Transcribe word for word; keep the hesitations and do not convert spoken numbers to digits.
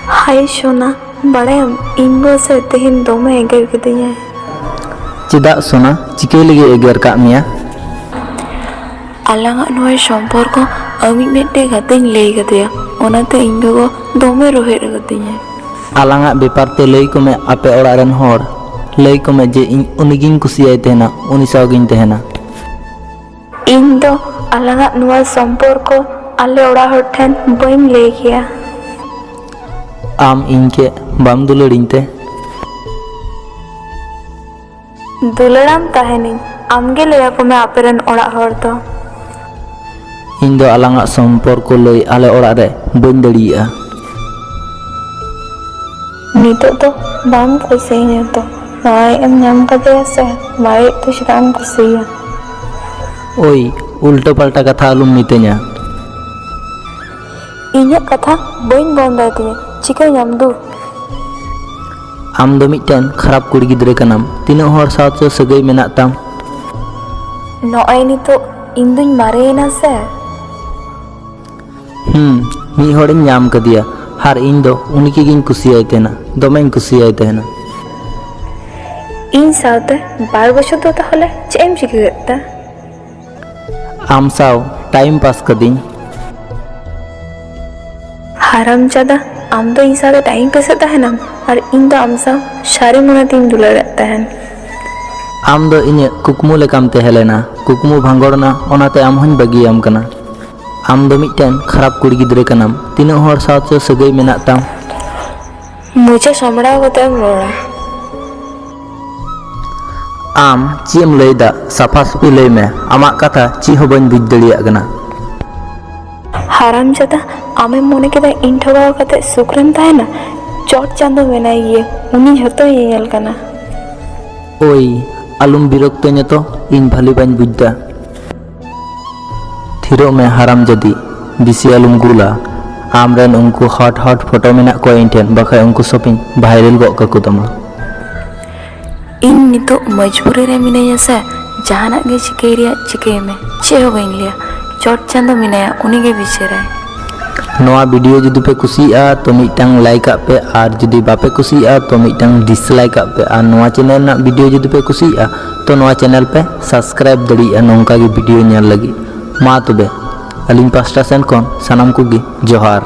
ᱦᱟᱭ ᱥᱳᱱᱟ, ᱵᱟᱲᱟᱭᱟᱢ, ᱤᱧ ᱜᱚ ᱥᱮ ᱛᱮᱦᱮᱧ ᱫᱚᱢᱮ ᱮᱜᱮᱨ ᱠᱤᱫᱤᱧᱟᱭ᱾ ᱪᱮᱫᱟᱜ ᱥᱳᱱᱟ, ᱪᱤᱠᱟᱹᱭ ᱞᱟᱹᱜᱤᱫ ᱮᱜᱮᱨ ᱠᱟᱜ ᱢᱮᱭᱟ? ᱟᱞᱟᱝᱟᱜ ᱱᱚᱣᱟ ᱥᱚᱢᱯᱚᱨᱠᱚ ᱟᱢᱤᱡ ᱢᱤᱫᱴᱮᱡ ᱜᱟᱛᱮᱧ ᱞᱟᱹᱭ ᱠᱟᱫᱮᱭᱟ, ᱚᱱᱟᱛᱮ ᱤᱧ ᱜᱚᱜᱚ ᱫᱚᱢᱮ ᱨᱳᱦᱮᱫ ᱟᱠᱟᱫᱤᱧᱟᱭ᱾ ᱟᱞᱟᱝᱟᱜ ᱵᱮᱯᱟᱨ ᱛᱮ ᱞᱟᱹᱭ ᱠᱚᱢᱮ ᱟᱯᱮ ᱚᱲᱟᱜ ᱨᱮᱱ ᱦᱚᱲ, ᱞᱟᱹᱭ ᱠᱚᱢᱮ ᱡᱮ ᱤᱧ ᱩᱱᱤᱜᱤᱧ ᱠᱩᱥᱤᱭᱟᱭ ᱛᱟᱦᱮᱱᱟ, ᱩᱱᱤ ᱥᱟᱶ ᱜᱤᱧ ᱛᱟᱦᱮᱱᱟ᱾ ᱤᱧ ᱫᱚ ᱟᱞᱟᱝᱟᱜ ᱱᱚᱣᱟ ᱥᱚᱢᱯᱚᱨᱠᱚ ᱟᱞᱮ ᱚᱲᱟᱜ ᱦᱚᱲ ᱴᱷᱮᱱ ᱵᱟᱹᱧ ᱞᱟᱹᱭ ᱜᱮᱭᱟ᱾ ᱟᱢ ᱤᱧ ᱠᱮ ᱵᱟᱢ ᱫᱩᱞᱟᱹᱲᱤᱧ ᱛᱮ? ᱫᱩᱞᱟᱹᱲᱟᱢ ᱛᱟᱦᱮᱱᱤᱧ, ᱟᱢᱜᱮ ᱞᱟᱹᱭ ᱟᱠᱚ ᱢᱮ ᱟᱯᱮᱨᱮᱱ ᱚᱲᱟᱜ ᱦᱚᱲ ᱫᱚ᱾ ᱤᱧ ᱫᱚ ᱟᱞᱟᱝᱟᱜ ᱥᱚᱢᱯᱚᱨᱠᱚ ᱞᱟᱹᱭ ᱟᱞᱮ ᱚᱲᱟᱜ ᱨᱮ ᱵᱟᱹᱧ ᱫᱟᱲᱮᱭᱟᱜᱼᱟ᱾ ᱱᱤᱛᱚᱜ ᱫᱚ ᱵᱟᱢ ᱠᱩᱥᱤᱭᱟᱹᱧᱟ ᱛᱚ? ᱱᱚᱜᱼᱚᱭ ᱮᱢ ᱧᱟᱢ ᱠᱟᱫᱮᱭᱟ ᱥᱮ, ᱢᱟᱨᱮ ᱫᱚ ᱪᱮᱫᱟᱜ ᱮᱢ ᱠᱩᱥᱤᱭᱟᱭᱟ? ᱳᱭ, ᱩᱞᱴᱟᱹ ᱯᱟᱞᱴᱟ ᱠᱟᱛᱷᱟ ᱟᱞᱚᱢ ᱢᱤᱛᱟᱹᱧᱟ᱾ ᱤᱧᱟᱹᱜ ᱠᱟᱛᱷᱟ ᱵᱟᱹᱧ ᱵᱚᱱᱫᱚᱭ ᱛᱤᱧᱟᱹ, ᱪᱤᱠᱟᱹᱭᱟᱢ ᱫᱩ? ᱟᱢ ᱫᱚ ᱢᱤᱫᱴᱮᱱ ᱠᱷᱟᱨᱟᱯ ᱠᱩᱲᱤ ᱜᱤᱫᱽᱨᱟᱹ ᱠᱟᱱᱟᱢ᱾ ᱛᱤᱱᱟᱹᱜ ᱦᱚᱲ ᱥᱟᱶ ᱪᱚ ᱥᱟᱹᱜᱟᱹᱭ ᱢᱮᱱᱟᱜ ᱛᱟᱢ᱾ ᱱᱚᱜᱼᱚᱭ ᱱᱤᱛᱚᱜ ᱤᱧ ᱫᱩᱧ ᱢᱟᱨᱮᱭᱮᱱᱟ ᱥᱮ᱾ ᱦᱩᱸ, ᱢᱤᱫ ᱦᱚᱲᱤᱧ ᱧᱟᱢ ᱠᱟᱫᱮᱭᱟ, ᱟᱨ ᱤᱧ ᱫᱚ ᱩᱱᱤ ᱜᱮᱧ ᱠᱩᱥᱤᱭᱟᱭ ᱛᱟᱦᱮᱱᱟ, ᱫᱚᱢᱮᱧ ᱠᱩᱥᱤᱭᱟᱭ ᱛᱟᱦᱮᱱᱟ᱾ ᱤᱧ ᱥᱟᱶᱛᱮ ᱵᱟᱨ ᱵᱚᱪᱷᱚᱨ ᱫᱚ ᱛᱟᱦᱚᱞᱮ ᱪᱮᱫ ᱮᱢ ᱪᱤᱠᱟᱹ ᱠᱮᱫ ᱛᱮ? ᱟᱢ ᱥᱟᱶ ᱴᱟᱭᱤᱢ ᱯᱟᱥ ᱠᱟᱹᱫᱤᱧ᱾ ᱦᱟᱨᱟᱢ ᱡᱟᱫᱟ, ᱟᱢ ᱫᱚ ᱤᱧ ᱥᱟᱶᱛᱮ ᱴᱟᱭᱤᱢ ᱯᱟᱥᱮᱫ ᱛᱟᱦᱮᱱᱟᱢ ᱟᱨ ᱤᱧ ᱫᱚ ᱟᱢ ᱥᱟᱶ ᱥᱟᱹᱨᱤ ᱢᱚᱱᱮ ᱛᱤᱧ ᱫᱩᱞᱟᱹᱲᱮᱫ ᱛᱟᱦᱮᱱ᱾ ᱟᱢ ᱫᱚ ᱤᱧᱟᱹᱜ ᱠᱩᱠᱢᱩ ᱞᱮᱠᱟᱢ ᱛᱟᱦᱮᱸ ᱞᱮᱱᱟ, ᱠᱩᱠᱢᱩ ᱵᱷᱟᱸᱜᱚᱲ ᱮᱱᱟ, ᱚᱱᱟᱛᱮ ᱟᱢ ᱦᱚᱸᱧ ᱵᱟᱹᱜᱤᱭᱟᱢ ᱠᱟᱱᱟ᱾ ᱟᱢ ᱫᱚ ᱢᱤᱫᱴᱮᱱ ᱠᱷᱟᱨᱟᱯ ᱠᱩᱲᱤ ᱜᱤᱫᱽᱨᱟᱹ ᱠᱟᱱᱟᱢ᱾ ᱛᱤᱱᱟᱹᱜ ᱦᱚᱲ ᱥᱟᱶ ᱪᱚ ᱥᱟᱹᱜᱟᱹᱭ ᱢᱮᱱᱟᱜ ᱛᱟᱢ᱾ ᱢᱚᱪᱟ ᱥᱟᱢᱲᱟᱣ ᱠᱟᱛᱮ ᱮᱢ ᱨᱚᱲᱟ᱾ ᱟᱢ ᱪᱮᱫ ᱮᱢ ᱞᱟᱹᱭᱫᱟ? ᱥᱟᱯᱷᱟ ᱥᱟᱹᱯᱷᱤ ᱞᱟᱹᱭ ᱢᱮ, ᱟᱢᱟᱜ ᱠᱟᱛᱷᱟ ᱪᱮᱫ ᱦᱚᱸ ᱵᱟᱹᱧ ᱵᱩᱡᱽ ᱫᱟᱲᱮᱭᱟᱜ ᱠᱟᱱᱟ᱾ ᱦᱟᱨᱟᱢ ᱡᱟᱫᱟ, ᱟᱢᱮᱢ ᱢᱚᱱᱮ ᱠᱮᱫᱟ ᱤᱧ ᱴᱷᱚᱠᱟᱣ ᱠᱟᱛᱮ ᱥᱩᱠ ᱨᱮᱢ ᱛᱟᱦᱮᱱᱟ? ᱪᱚᱴ ᱪᱟᱸᱫᱚ ᱢᱮᱱᱟᱭ ᱜᱮᱭᱟ, ᱩᱱᱤ ᱡᱷᱚᱛᱚᱭ ᱧᱮᱧᱮᱞ ᱠᱟᱱᱟ᱾ ᱳᱭ, ᱟᱞᱚᱢ ᱵᱤᱨᱚᱠᱛᱚᱧᱟ ᱛᱚ, ᱤᱧ ᱵᱷᱟᱞᱤ ᱵᱟᱹᱧ ᱵᱩᱡᱽ ᱫᱟ᱾ ᱛᱷᱤᱨᱚᱜ ᱢᱮ ᱦᱟᱨᱟᱢ ᱡᱟᱹᱫᱤ, ᱵᱤᱥᱤ ᱟᱞᱚᱢ ᱜᱩᱞᱟ᱾ ᱟᱢᱨᱮᱱ ᱩᱱᱠᱩ hot hot ᱯᱷᱳᱴᱳ ᱢᱮᱱᱟᱜ ᱠᱚᱣᱟ ᱤᱧ ᱴᱷᱮᱱ, ᱵᱟᱠᱷᱟᱡ ᱩᱱᱠᱩ ᱥᱚᱵ ᱤᱧ viral ᱜᱚᱫ ᱠᱟᱠᱚ ᱛᱟᱢᱟ᱾ ᱤᱧ ᱱᱤᱛᱚᱜ ᱢᱚᱡᱽᱵᱩᱨᱤ ᱨᱮ ᱢᱤᱱᱟᱹᱧᱟ ᱥᱮ, ᱡᱟᱦᱟᱱᱟᱜ ᱜᱮ ᱪᱤᱠᱟᱹᱭ ᱨᱮᱭᱟᱜ ᱪᱤᱠᱟᱹᱭ ᱢᱮ, ᱪᱮᱫ ᱦᱚᱸ ᱵᱟᱹᱧ ᱞᱟᱹᱭᱟ᱾ ᱪᱚᱴ ᱪᱟᱸᱫᱚ ᱢᱮᱱᱟᱭᱟ, ᱩᱱᱤ ᱜᱮ ᱵᱤᱪᱟᱹᱨᱟᱭ᱾ ᱱᱚᱣᱟ video ᱡᱩᱫᱤ ᱯᱮ ᱠᱩᱥᱤᱭᱟᱜᱼᱟ ᱛᱚ ᱢᱤᱫᱴᱟᱝ like ᱟᱜ ᱯᱮ, ᱟᱨ ᱡᱩᱫᱤ ᱵᱟᱯᱮ ᱠᱩᱥᱤᱭᱟᱜᱼᱟ ᱛᱚ ᱢᱤᱫᱴᱟᱝ dislike ᱟᱜ ᱯᱮ, ᱟᱨ ᱱᱚᱣᱟ channel ᱨᱮᱱᱟᱜ video ᱡᱩᱫᱤ ᱯᱮ ᱠᱩᱥᱤᱭᱟᱜᱼᱟ ᱛᱚ ᱱᱚᱣᱟ channel ᱯᱮ subscribe ᱫᱟᱲᱮᱭᱟᱜᱼᱟ ᱱᱚᱝᱠᱟ ᱜᱮ video ᱧᱮᱞ ᱞᱟᱹᱜᱤᱫ᱾ ᱢᱟ ᱛᱚᱵᱮ ᱟᱹᱞᱤᱧ ᱯᱟᱥᱴᱟ ᱥᱮᱱ ᱠᱷᱚᱱ ᱥᱟᱱᱟᱢ ᱠᱚᱜᱮ ᱡᱚᱦᱟᱨ᱾